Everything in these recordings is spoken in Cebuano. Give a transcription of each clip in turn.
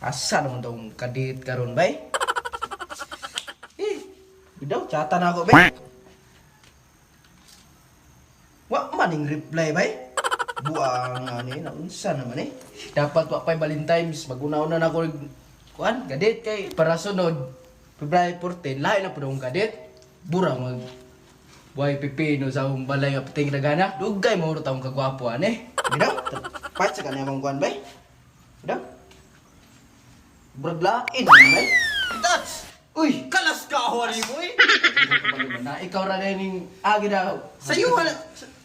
Asa naman tong kadit karon bay? Eh, bidaw chata na ako bay. Wa maning reply bay. Buang ani na unsa naman eh. Dapat wa pay Valentine's maguna-una na ako kuan kadit kay para sunod February 14 lain na pud akong kadit. Bura mag buhay pipino sa akong balay nga puting nagana. Dugay mo ro taong kagwapo ani. Bidaw, pat sa kaniyang kuan bay. Bidaw. Brag lain bay. Touch! Uy, Kalas ka ako ni mo eh! na ikaw ra ning agi daw. Sayuhan,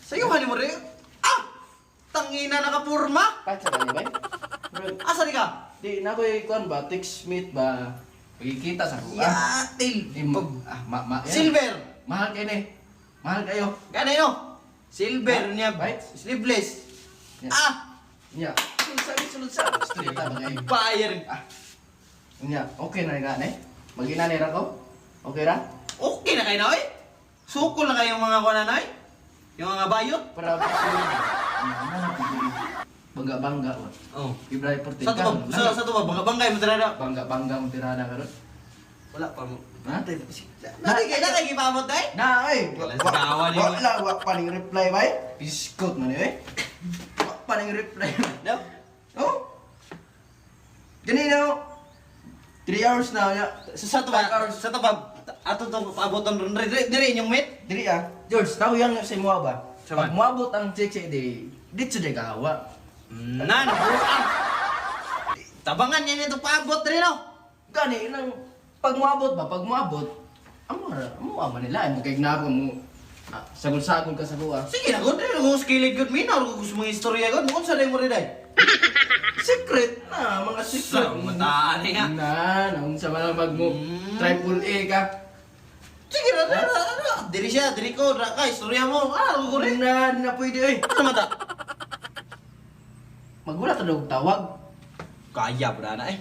sayuhan ni mo rin. Ah! Tangina nakapurma! Pat sa kanya bay. Brag, Asa di ka? di na ko'y kuan ba text meet ba? Pagkikita sa kuan. Yatil! Di ah, ma, ma, yan. Silver! Mahal kayo ni. Mahal kayo. Ganay no? Silver niya. Right? Sleeveless. Yeah. Ah! Nya. Sulod sa sulod sa. Straight ta ba kayo? Fire! Ah. Nya, okay na nga ni. Magina ni ra ko. Okay ra? Okay na kayo na oy? Sukol na kayong mga kuwan na oy? Yung mga bayot? Para bangga-bangga wa. Oh. February 14. Sa to ba? Sa to ba? Bangga bangay mo tirada. Bangga-bangga mo tirada karon. Wala pa mo. Ha? Nagay na kay gipamot day? Na ay. Wala sa kawa ni mo. Wala wa pa ning reply bay. Biskot man eh. Wa pa ning reply. No? Oh. Ganina oh. 3 hours na nya. Sa to ba? 5 hours. Sa to ba? Ato to paaboton ron dire dire inyong mate? Dili ah. George, tao yang sa imuha ba? Sama. Pag moabot ang check sa di dito di kahawa. Nan, buang. Tabangan niya nito paabot rin no. Gani nang pag moabot ba, pag moabot, amo ra, amo ama nila ay magkaignabo mo. Ah, sagol-sagol ka sa kuha. Sige na gud, dili ko skilid gud minaw ko gusto mong istorya gud. Mo unsa mo rin day? Secret na, mga secret. Sa mataan ni nga. Na, naunsa man ang mag mo triple A ka. Sige ra ra ra. ra. Diri siya, diri ko, ra ka istorya mo. Ah, ko rin. Na, di na pwede eh. Ano man ta? Magulat na og tawag. Kaya bra na eh.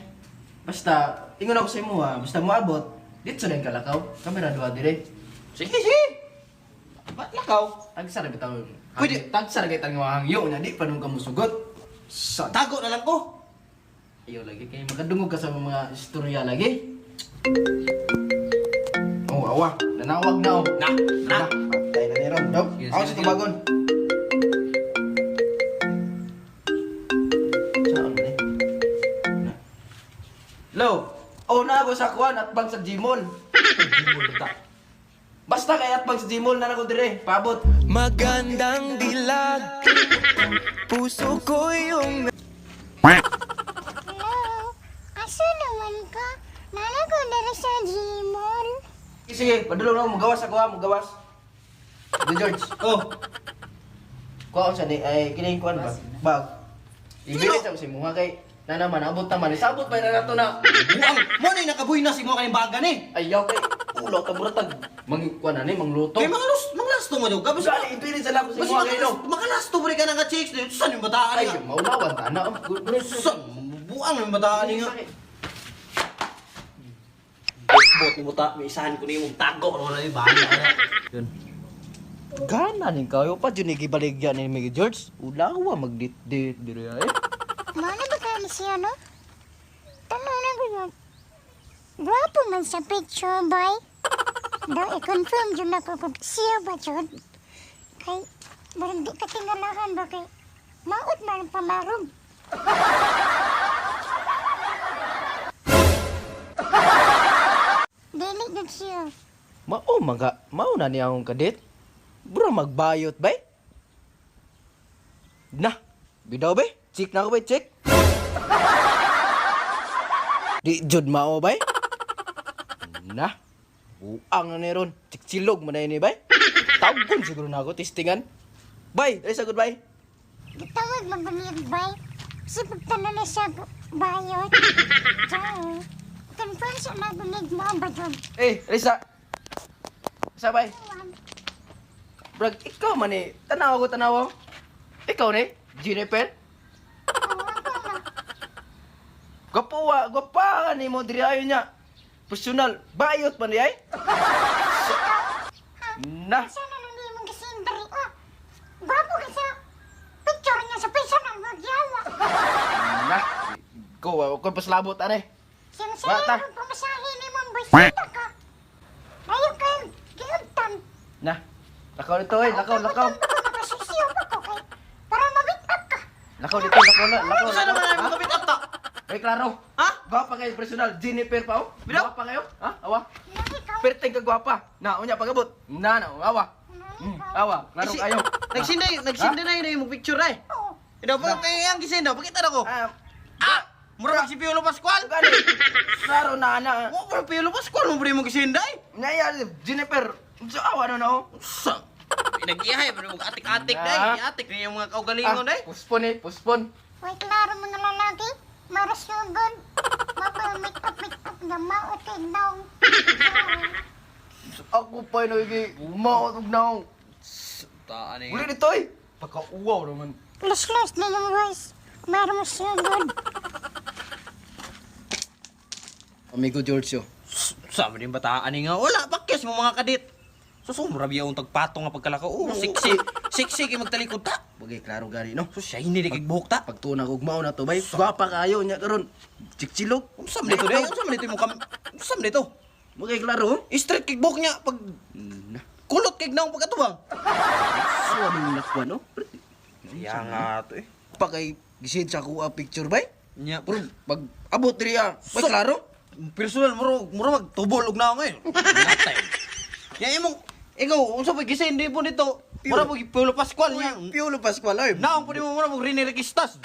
Basta, ingon ako sa imo ha, basta moabot, dito na yung kalakaw. Kamera duha dire. Sige, sige. Ba't lakaw? Tagsa ra bitaw. Pwede. Tagsa ra kay tang hangyo nya di pa nung kamusugot. Sa Tago na lang ko. Ayaw lagi kay makadungog ka sa mga istorya lagi. Oh, awa. Nanawag na oh. Na, na. Patay na ni Ron. Dog. Sige, Ako sige, sa sige. tubagon. Saan ba ni? Na. Hello. Oh, na ako sa kuan at bang sa Gmall. Basta kay at bang sa Gmall na ako dire. Paabot. Magandang dilag. Puso ko yung Hello? Asa naman ka? Nana ko diri sa Gmall. Sige, padulong na ako. Mugawas ako ha, mugawas. Di George. Oh, Kuha ko sa ni ay kini kuan ba? Bag. Ibili sa si muha kay na naman abot naman. Isabot pa na nato na. buang. Mo na nakabuhi na si mo kaning baga ni. Ayaw kay ulo ta buratag. Mang kuan na ni mangluto. Kay mga lus, mga lasto mo daw ka. Basta Gani ibili sa lang si basta muha kay no. makalasto mo rin ka na nga chicks. Saan yung bataan Ay nga? maulawan ta na. Sa buang yung bataan nga. Bot ni mo ta, may isahan ko ni mong tago ro na bahala na. Yun. Gana ning kayo pa jud ni gibaligya ni Miguel George. Ulawa magdit-dit dire ay. Mao na ba kayo siya, no? Tanaw na ko yun. Gwapo man sa picture, boy. Daw, i-confirm dyan ako kung siya ba dyan. Kay, barang di ka tingalahan ba kay, maot man ang pamarog. Dili gud siya. Mao maga, mao na niya akong kadit. Bro magbayot bay. Na, bidaw bay. Check na ako bay, check. Di jud mao bay. Na. Buang na ni ron. Chikchilog man na ini bay. Tawgon siguro na ako testingan. Bay, dali sa goodbye. Gitawag man ba niya, bay? Kasi pagtanan na siya, bayot. Ciao. Confirm sa magunig mo ba dyan? Eh, dali sa. Sa bay. Brag, ikaw man eh. Tanaw ko, tanaw. Ikaw ni, Jennifer. Gwapo gwapa ni mo diri ayo niya. Personal, bayot man di ay. Na, Sana nung hindi mong kasing diri, oh. Gwapo ka sa picture niya sa personal, wag yawa. na. Ko, wa ko paslabot ane. Sing Wata. sa pamasahe ni mong bisita ka. Ayaw kayo, giuntan. Na. Lakaw dito eh, lakaw, lakaw. Makasisiyo pa ko kay para ma-meet up ka. Lakaw dito, lakaw na, lakaw. Unsa naman ang mga up ta? Ay, klaro. Ha? Gwapa kayo personal, Jennifer pa oh. Bitaw? Gwapa kayo? Ha? Awa. Na ikaw. Perteng ka gwapa. Na, unya pagabot. Na, na, awa. Na ikaw. Awa, klaro kayo. Nagsinday, nagsinday na yun mo picture ay. Oo. Ikaw pa kay ang gisindaw, pakita na ko. Ah, Ah! Mura mag si Piolo Pascual. gani. Klaro na na. Mo pa Piolo Pascual mo mo gisinday. Naya, Jennifer. So, awa na na oh. Sa. Nag-ihay pero mo atik-atik Na. day, atik niya yung mga kaugalingon day. Puspon eh, puspon. Way klaro mga lalaki. Marasugod. Mapa-make up, make up na maotin daw. Ako pa yun, oy, umaot og naong. Taan eh. Uli dito eh. Pagkauwaw naman. Luslos na yung voice. Marasugod. Amigo Giorgio. Sa man yung bataan ni nga wala bakis mo mga kadit. Susumra biya ang tagpatong nga pagkalakaw. Oh, siksi. Siksi kay magtalikod ta. Bagay, klaro gani, no? So siya hindi kay buhok ta. Pagtuon ako mao na to, bay. Gwapa kayo nya karon. Chikchilog. Unsa man dito day? Unsa man dito mo kam? Unsa man dito? Bagay, klaro. oh. Straight kay buhok niya pag Na. kulot kay naong pagkatubang. So, ano yung nakuha, no? Ya nga to eh. Pa kay gisid sa kuha picture, bay. Nya Pero pag abot diri ah, bay So- klaro. Personal muro muro magtubol og naong eh. Natay. Ya imong ikaw unsa pa gisin di po nito? Mura mo Piolo Pascual niya. Piolo Pascual, oy. Naong po di mo mura mo Rene Requistas.